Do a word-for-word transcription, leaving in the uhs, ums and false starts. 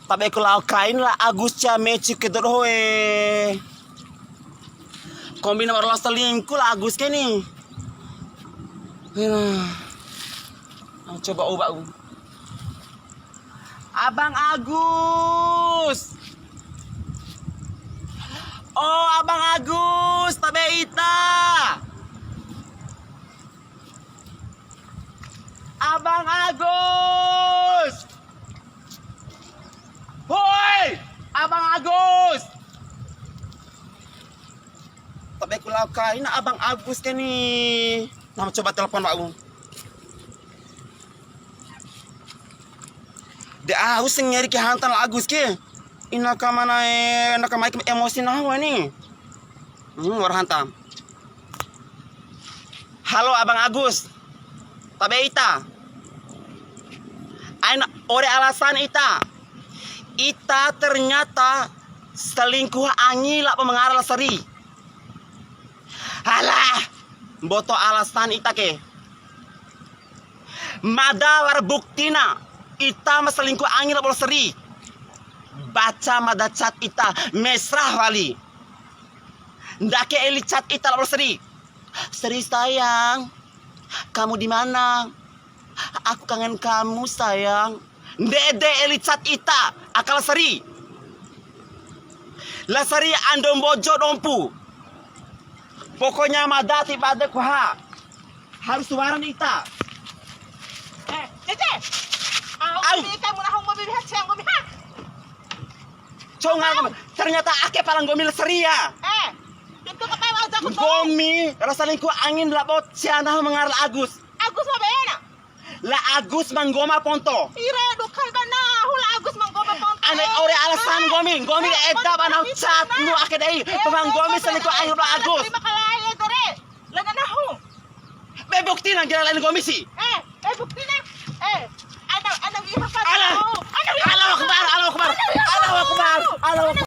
Tabe ku lao kain la Agus cia meci ke doho e. Kombi nomor los selingkuh la Agus ke ni. Hera. Coba ubah u. Abang Agus. Oh, Abang Agus, tabe ita. Abang Agus. Woi, Abang Agus. Tabe ku lao kaina Abang Agus ke ni. Nah, coba telepon wa'u. De au sengeri ke hanta la Agus ke. Ina ka mana e, ina ka mai ke emosi nahu ni. Hmm, wara hanta. Halo Abang Agus. Tabe ita. Aina ore alasan ita. Ita ternyata selingkuh angi labo ma ngara la Sri. Alah, mboto alasan ita ke. Mada wara buktina, ita ma selingkuh angi labo la Sri. Baca mada chat ita, mesra wali. Ndake eli chat ita labo la Sri. Sri sayang, kamu di mana? Aku kangen kamu, sayang. Ndede eli chat ita, aka la Sri. La Sri ando Mbojo dompu. Pokoknya mada ti bade ku ha. Harus waran ita. Eh, Cece. Au. Au. Ini kamu nahu mau bibir siang, mau bibir. Conga, ternyata ake pala nggomi la Sri ya. Eh, itu kapai wajah aku tuh. Nggomi ra selingkuh angi labo sia nahu ma ngara la Agus. Agus apa ya, nak? La Agus ma nggoma ponto. Ire, dukai ba nahu la Agus ma nggoma ponto. Ane ore alasan nggomi, nggomi eda ba nahu chat mu ake dei. Ba nggomi selingkuh angi labo la Agus. Terima kasih ya, Dore. La nahu. Be bukti na ngira lain nggomi si. Eh, eh, bukti na. Eh,